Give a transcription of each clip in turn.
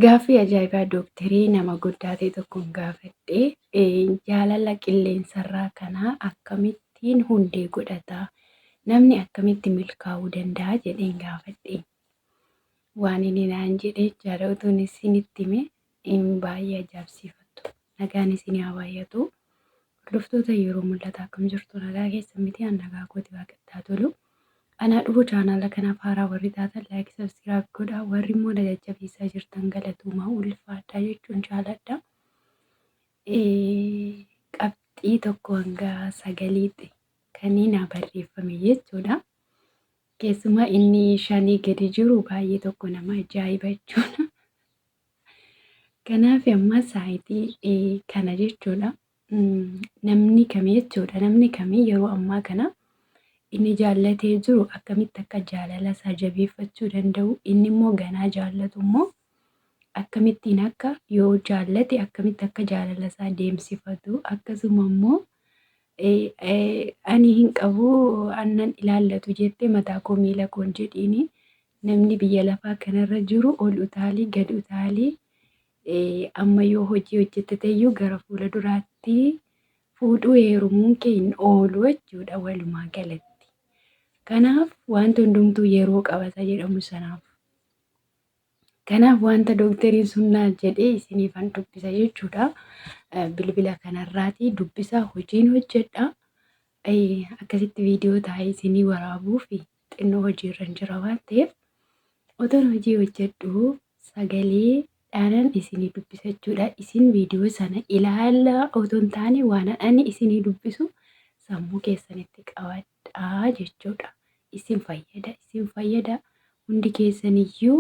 Gaaffii ajaa'ibaa dooktarii nama guddaa ta'e tokkoon gaafadhe. Jaalala qilleensarraa kana akkamittiin hundee godhata? Namni akkamitti milkaa'uu danda'a jedheen gaafadhe. Waan inni naan jedhe jechaadha utuun isinitti hime baay'ee ajaa'ibsiifattu. Nagaan isinii haa baay'atu. Hordoftoota yeroo mul'ata akkam jirtu nagaa keessa miti an nagaa kooti waaqatti haa tolu. Anaa dhufu chaanaala kanaaf haaraa warri taatan like subscribe godhaa warri immoo na jajjabeessaa jirtan galatoomaa ulfaadhaa jechuun jaaladha. Qabxii tokko hanga sagaliitti kan naa barreeffame jechuudha. Keessumaa inni shanii gadi jiru baay'ee tokko nama ajaa'iba jechuudha. Kanaaf amma saayitii kana jechuudha. Namni kamii jechuudha. Namni kamii yeroo ammaa kana inni jaallatee jiru akkamitti akka jaalala isaa jabeeffachuu danda'u inni immoo ganaa jaallatu immoo akkamittiin akka yoo jaallate akkamitti akka jaalala isaa deemsifatu akkasuma immoo ani hin qabu annan ilaallatu jettee mataa koo miila koon jedhiini namni biyya lafaa kanarra jiru ol utaalii gad utaalii amma yoo hojii hojjette ta'eyyuu gara fuula duraatti fuudhuu heerumuun kee hin oolu jechuudha walumaa galatti. Kanaaf wanta hundumtuu yeroo qabata jedhamu sanaaf. Kanaaf wanta dookteriin sun naan jedhee isiniifan dubbisa jechuudha. Bilbila kanarraati dubbisa hojiin hojjedha. Akkasitti viidiyoo taa'ee isinii waraabuuf xinnoo hojiirra hin jira waan ta'eef otoon hojii hojjedhu sagalee dhaanan isinii dubbisa jechuudha. Isin viidiyoo sana ilaalaa otoo hin taane waan ani isinii dubbisu sammuu keessanitti qabadhaa jechuudha. Isin fayyada, isin fayyada. Hundi keessaniyyuu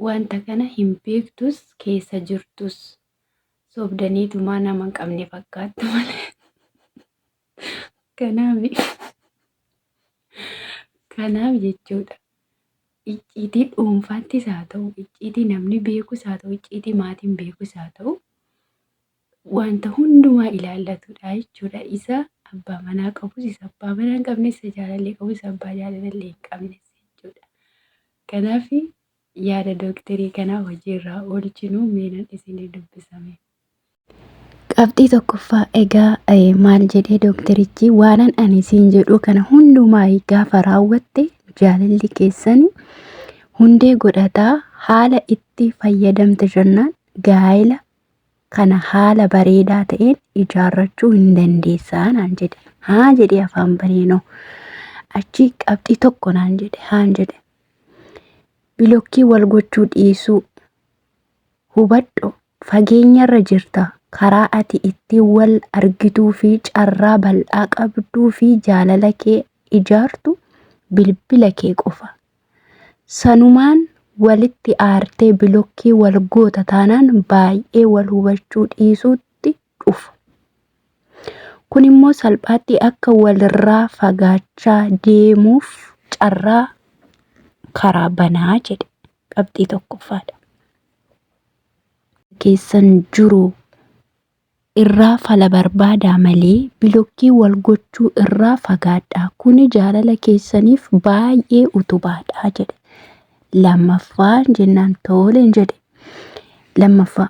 wanta kana hin beektus keessa jirtus sobdaniitumaa nama hin qabne fakkaattu malee. Kanaaf kanaaf jechuudha. Icciitii dhuunfaattis haa ta'u, icciitii namni beekus haa ta'u, icciitii maatiin beekus haa ta'u, wanta hundumaa ilaallatudha jechuudha. Isa abbaa manaa qabus, isa abbaa manaa hin qabnes, isa jaalallee qabus, isa abbaa jaalallee hin qabnes jechuudha. Kanaaf yaada dooktarii kanaa hojiirraa oolchinu meenan isinii dubbisame. Qabxii tokkoffaa egaa maal jedhee dookterichi waanan ani siin jedhu kana hundumaa gaafa raawwatte jaalalli keessan hundee godhataa haala itti fayyadamte jennaan gaa'ela kana haala bareedaa ta'een ijaarrachuu hin dandeessaa naan jedhe. Haa jedhee afaan baneenoo. Achi qabxii tokko naan jedhe haan jedhe. Bilokkii wal gochuu dhiisuu hubadhu Fageenyarra jirta. Karaa ati ittiin wal argituu fi carraa bal'aa qabduu fi jaalala kee ijaartu bilbila kee qofa. Sanumaan walitti aartee bilokkii wal goota taanaan baay'ee wal hubachuu dhiisuutti dhufa. Kun immoo salphaatti akka walirraa fagaachaa deemuuf carraa karaa banaa jedhe. Qabxii tokkoffaadha. Keessan jiru irraa fala barbaadaa malee bilokkii wal gochuu irraa fagaadhaa. Kuni jaalala keessaniif baay'ee utubaadha jedhe. Lammaffaa jennaan toleen jedhe. Lammaffaa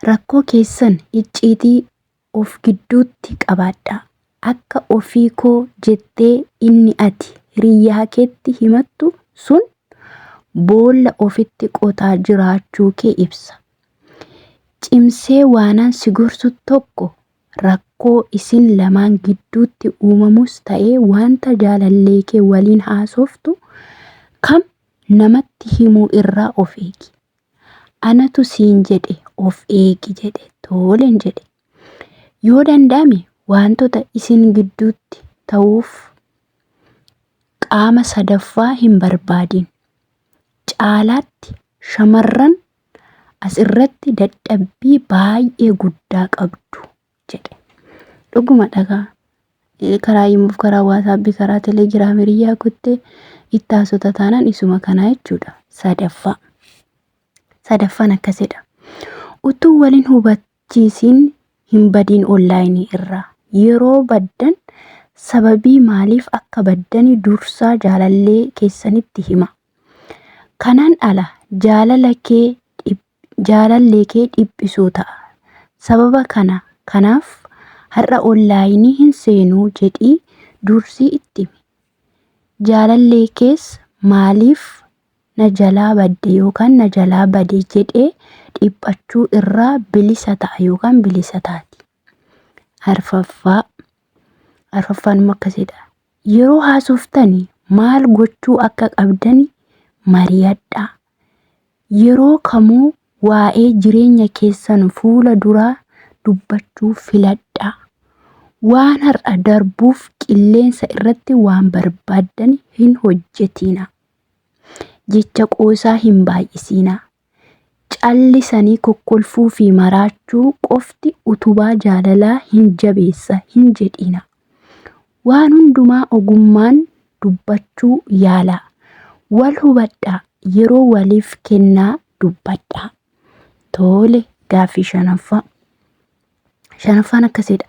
rakkoo keessan icciitii of gidduutti qabaadhaa. Akka ofii koo jettee inni ati hiriyyaa keetti himattu sun boolla ofitti qotaa jiraachuu kee ibsa. Cimsee waanan si gorsu tokko rakkoo isin lamaan gidduutti uumamus ta'ee wanta jaalallee kee waliin haasoftu kam namatti himuu irraa of eegi. Anatu siin jedhe of eegi jedhe. Toleen jedhe. Yoo danda'ame waantota isin gidduutti ta'uuf qaama sadaffaa hin barbaadin. Caalaatti shamarran as irratti dadhabbii baay'ee guddaa qabdu jedhe. Dhuguma dhagaa karaa imuuf karaa waasaappii karaa telegiraam hiriyyaa kuttee itti haasota taanaan isuma kanaa jechuudha. Sadaffaa. Sadaffaan akkasidha. Utuu waliin hubachiisiin hin badiin onlaayinii irraa yeroo baddan sababii maaliif akka baddani dursaa jaalallee keessanitti hima. Kanaan ala jaalallee kee dhiphisuu ta'a. Sababa kanaaf har'a onlaayinii hin seenuu jedhii dursii itti himi. Jaalallee kees maaliif na jalaa badde yookaan na jalaa bade jedhee dhiphachuu irraa bilisa ta'a yookaan bilisa taati. Arfaffaa. Arfaffaan immoo akkasidha. Yeroo haasoftani maal gochuu akka qabdani mari'adhaa. Yeroo kamuu waa'ee jireenya keessan fuula duraa dubbachuu filadhaa. Waan har'a darbuuf qilleensa irratti waan barbaaddan hin hojjetinaa. Jecha qoosaa hin baay'isinaa. Callisanii kokkolfuu fi maraachuu qofti utubaa jaalalaa hin jabeessa hin jedhinaa. Waan hundumaa ogummaan dubbachuu yaalaa. Wal hubadhaa, yeroo waliif kennaa dubbadhaa. Tole, gaaffii shanaffaa. Shanaffaan akkasidha.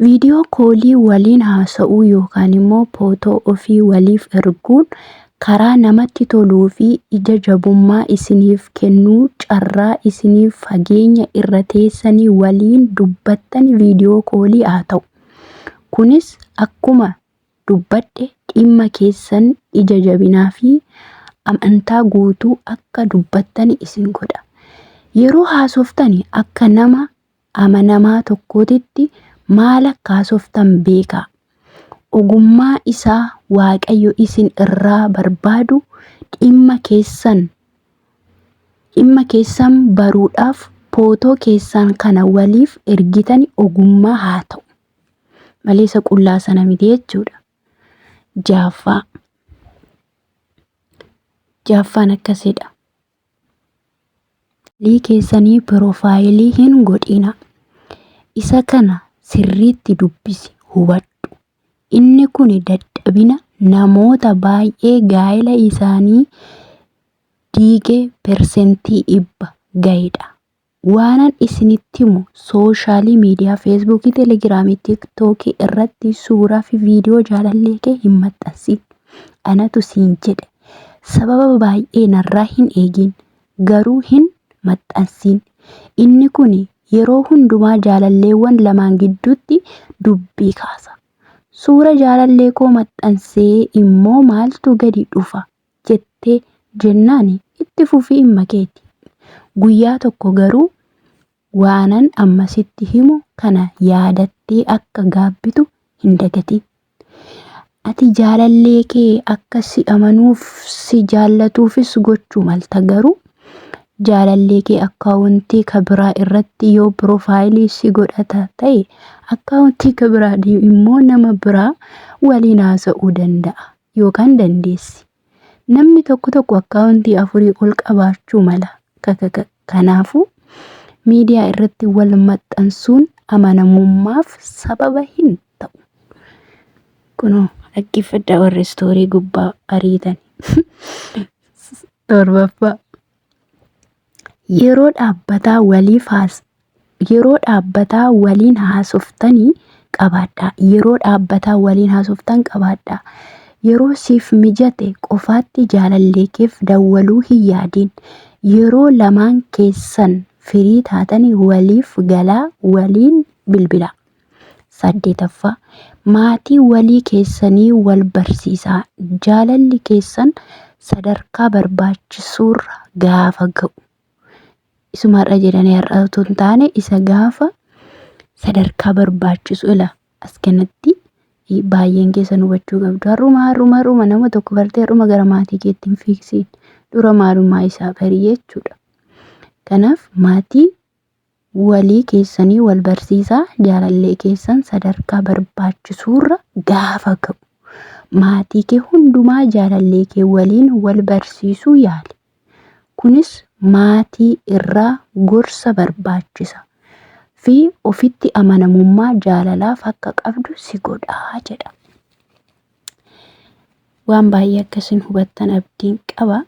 Viidiyoo koolii waliin haasa'uu yookaan immoo footoo ofii waliif erguun karaa namatti toluu fi ija jabummaa isiniif kennuu carraa isiniif fageenya irra teessanii waliin dubbattan viidiyoo koolii haa ta'u. Kunis akkuma dubbadhe dhimma keessan ija jabinaa fi amantaa guutuu akka dubbattan isin godha. Yeroo haasoftani akka nama amanamaa tokkootitti maal akka haasoftan beekaa. Ogummaa isaa Waaqayyo isin irraa barbaadu dhimma keessan baruudhaaf footoo keessan kana waliif ergitani ogummaa haa ta'u. Malee isa qullaa sana miti jechuudha. Jaaffaa. Jaaffaan akkasidha. Lii keessanii piroofaayilii hin godhina. Isa kana sirriitti dubbisi hubadhu. Inni kun dadhabina namoota baay'ee gaa'ela isaanii diige 100% ga'edha. Waanan isinitti himu sooshaali miidiyaa Feesbuukii, Telegiraamii, Tiiktookii irratti suuraa fi viidiyoo jaalallee kee hin maxxansin. Anatu siin jedhe. Sababa baay'ee narraa hin eegin. Garuu hin maxxansin. Inni kun yeroo hundumaa jaalalleewwan lamaan gidduutti dubbii kaasa. Suura jaalallee koo maxxansee immoo maaltu gadi dhufa jettee jennaan itti fufii dhimma keeti. Guyyaa tokko garuu waanan amma sitti himu kana yaadattee akka gaabbitu hin dagatin. Ati jaalallee kee akka si amanuuf si jaallatuufis gochuu malta garuu jaalallee kee akkaawuntii ka biraa irratti yoo piroofaayilii si godhata ta'e akkaawuntii ka biraa immoo nama biraa waliin haasa'uu danda'a yookaan dandeessi. Namni tokko tokko akkaawuntii 4 ol qabaachuu mala. Kanaafuu miidiyaa irratti wal maxxansuun amanamummaaf sababa hin ta'u. Kunoo dhaggeeffadhaa warri istoorii gubbaa ariitan. Torbaffaa. Yeroo dhaabbataa waliif haas yeroo dhaabbataa waliin haasoftanii qabaadhaa. Yeroo dhaabbataa waliin haasoftan qabaadhaa. Yeroo siif mijate qofaatti jaalallee keef dawwaluu hin yaadin. Yeroo lamaan keessan firii taatanii waliif galaa waliin bilbilaa. Saddeetaffaa, maatii walii keessanii wal barsiisaa. Jaalalli keessan sadarkaa barbaachisuurra gaafa ga'u. Isuma har'a jedhanii har'a otoo hin taane isa gaafa sadarkaa barbaachisu ila as kanatti baay'een keessan hubachuu qabdu. Har'uma har'uma har'uma nama tokko bartee har'uma gara maatii keetti hin fiigsiin. Dura maalummaa isaa barii jechuudha. Kanaaf maatii walii keessanii wal barsiisaa jaalallee keessan sadarkaa barbaachisuurra gaafa ga'u. Maatii kee hundumaa jaalallee kee waliin wal barsiisuu yaali. Kunis maatii irraa gorsa barbaachisa fi ofitti amanamummaa jaalalaaf akka qabdu si godha jedha. Waan baay'ee akkasin hubattan abdiin qaba.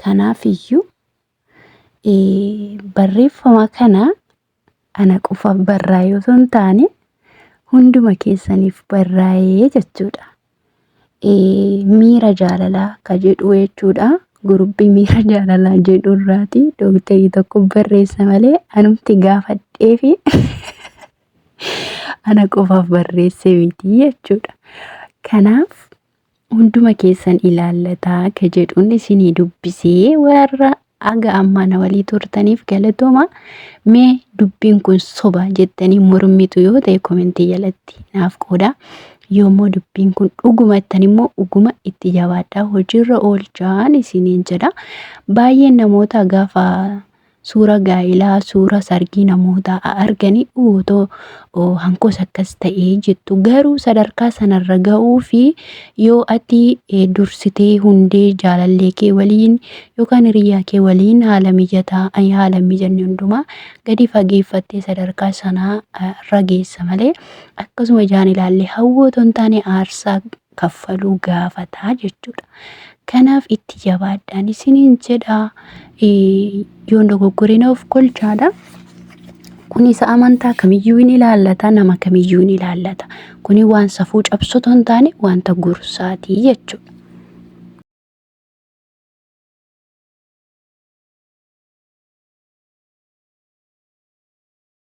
Kanaaf iyyuu barreeffama kana ana qofaaf barraa'e osoo hin taane hunduma keessaniif barraa'ee jechuudha. Miira jaalalaa ka jedhu jechuudha. Guruppii miira jaalalaa jedhu irraati dooktarii tokko barreessa malee anumti gaafadhee fi ana qofaaf barreesse miti jechuudha. Kanaaf hunduma keessan ilaallataa ka jedhuun isinii dubbisee warra haga ammaa na walii turtaniif galatooma. Mee dubbiin kun soba jettanii mormitu yoo ta'e komentii jalatti naaf qoodaa. Yoommoo dubbiin kun dhuguma jettan immoo dhuguma itti jabaadhaa hojiirra oolchaan isiniin jedha. Baay'een namoota gaafa suura gaa'elaa, suura sargii namootaa arganii otoo hankoos akkas ta'ee jettu. Garuu sadarkaa sanarra ga'uu fi yoo ati dursitee hundee jaalallee kee waliin yookaan hiriyaa kee waliin haala mijataa haala hin mijanne hundumaa gadi fageeffattee sadarkaa sanaa irra geessa malee akkasuma ijaan ilaallee hawwoo otoo hin taane aarsaa kaffaluu gaafataa jechuudha. Kanaaf itti jabaadhaan isiniin jedha. Yoon dogoggore na of kolchaadha. Kun isa amantaa kamiyyuu hin ilaallata, nama kamiyyuu hin ilaallata. Kuni waan safuu cabsu otoo hin taane wanta gorsaatii jechuudha.